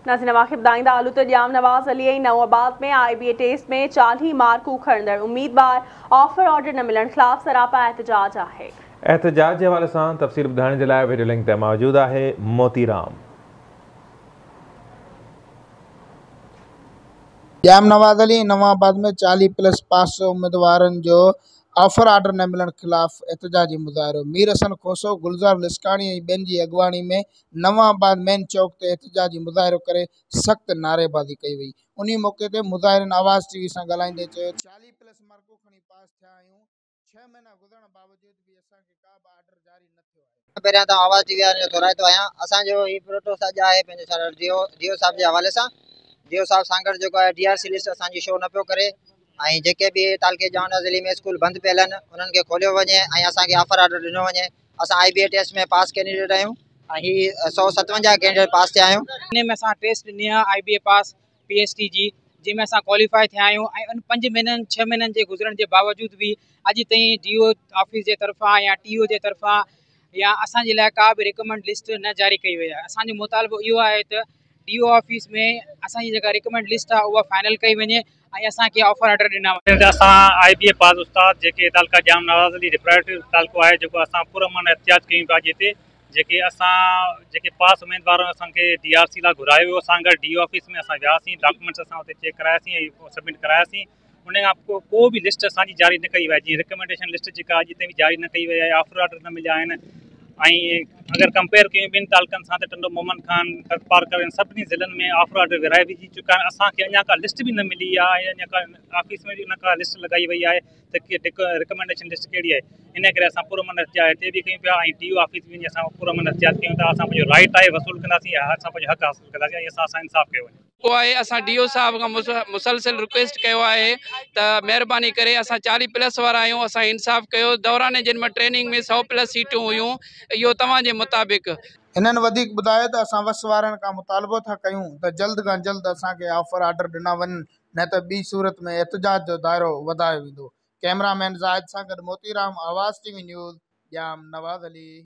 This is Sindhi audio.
ناظرين اوهان کي ٻڌائيندا هلون ته Jam Nawaz Ali ۽ Nauabad ۾ I B A test ۾ 40 مارڪون کڻندڙ اميدوار آفر آرڊر نه ملڻ خلاف سراپا احتجاج آهي. احتجاج جي حوالي سان تفصيل ٻڌائڻ جي لاء وڊيو لنڪ تي موجود آهي موتي رام. ڄام نواز علي ۽ نئون آباد ۾ 40 پلس پاس اميدوارن جو آفر آرڊر نه ملڻ خلاف احتجاجي مظاهرو، مير حسن کوسو، گلزار لسڪاڻي ۽ ٻين جي اڳواڻي ۾ نئون آباد مين چوڪ تي احتجاجي مظاهرو ڪري سخت نعريبازي ڪئي وئي، انهي موقعي تي مظاهرين آواز ٽي وي سان ڳالهائيندي چيو ته 40 پلس مارڪون کڻي پاس ٿيا آهيون، 6 مهينا گذرڻ باوجود به اسان کي ڪا به آرڊر جاري نه ٿيو آهي. پهريان ته آواز ٽي وي وارن جو ٿورائتو آهيان. اسان جو هي پروٽوسٽ اڄ آهي پنهنجو سر ڊي او ڊي او صاحب جي حوالي سان. ڊي او صاحب سانگهڙ جيڪو آهي ڊي آر سي لسٽ اسان جي شو نه پيو ڪري ۽ جيڪي به تعلقي ڄام نواز ضلعي ۾ اسڪول بند پيل آهن انهن کي کوليو وڃي ۽ اسان کي آفر آرڊر ڏنو وڃي. اسان آئي بي اي ٽيسٽ ۾ پاس ڪينڊيڊيٽ آهيون ۽ هي 157 ڪينڊيڊيٽ پاس ٿيا آهيون. ان ۾ اسان ٽيسٽ ڏني آهي آئي بي اي پاس پي ايس ٽي جي جنهن ۾ اسان ڪواليفائي ٿيا آهيون ۽ ان پنج مهينن ڇهه مهينن جي گذرڻ جي باوجود به اڄ تائين ڊي او آفيس جي طرفان يا ٽي او جي طرفان يا اسان جي لاء ڪا به ريڪمنڊ لسٽ نه جاري ڪئي وئي آهي اسان جو مطالبو اهو آهي ته ڊي او آفيس ۾ اسان جي جيڪا ريڪمنڊ لسٽ آهي اها فائنل ڪئي وڃي ۽ اسان کي آفر آرڊر ڏنا وڃن. اسان آئي بي اي پاس استاد جيڪي تعلقه ڄام نواز علي ڊپرائيوٽ تعلقو آهي جيڪو اسان پر امن احتجاج ڪيون پيا اڄ هتي جيڪي اسان جيڪي پاس اميدوار اسان کي ڊي آر سي لاء گهرايو ويو سانگهڙ ڊي او آفيس ۾ اسان وياسين ڊاڪومينٽس اسان اتي چيڪ ڪراياسين ۽ سبمٽ ڪراياسين ان کان پوء ڪو به لسٽ اسان جي جاري نه ڪئي وئي جيئن ريڪمينڊيشن لسٽ جيڪا اڄ تائين جاري نه ڪئي وئي آهي آفر آرڊر نه مليا آهن ۽ اگر ڪمپيئر ڪيون ٻين تعلقن سان ته ٽنڊو محمد خان ٿرپارڪر ۽ سڀني ضلعن ۾ آفر آرڊر ورهائي وجهي چڪا آهن اسان کي اڃا ڪا لسٽ به نه ملي آهي اڃا ڪا آفيس ۾ به نه ڪا لسٽ لڳائي وئي آهي ته رڪمينڊيشن لسٽ ڪهڙي آهي ان ڪري اسان پرامن احتجاج هتي به ڪيون پيا ۽ ڊي او آفيس به وڃي اسان پرامن احتجاج ڪيون ٿا اسان پنهنجو رائيٽ آهي وصول ڪنداسين ۽ اسان پنهنجو حق حاصل ڪنداسين ۽ اسان سان انصاف ڪيو وڃي. چڪو آهي اسان ڊي او صاحب کان مسلسل رڪويسٽ ڪيو آهي ته مهرباني ڪري اسان 40 پلس وارا آهيون اسان انصاف ڪيو دوران جن ۾ ٽريننگ ۾ 100 پلس سيٽون هيون اهو توهان جي مطابق. هنن وڌيڪ ٻڌايو ته اسان وس وارن کان مطالبو ٿا ڪيون ته جلد کان جلد اسان کي آفر آرڊر ڏنا وڃن نه ته ٻي صورت ۾ احتجاج جو دائرو وڌايو ويندو. ڪئميرا مين زاهد سان گڏ Moti Ram, Awaz T V news, Jam Nawaz Ali.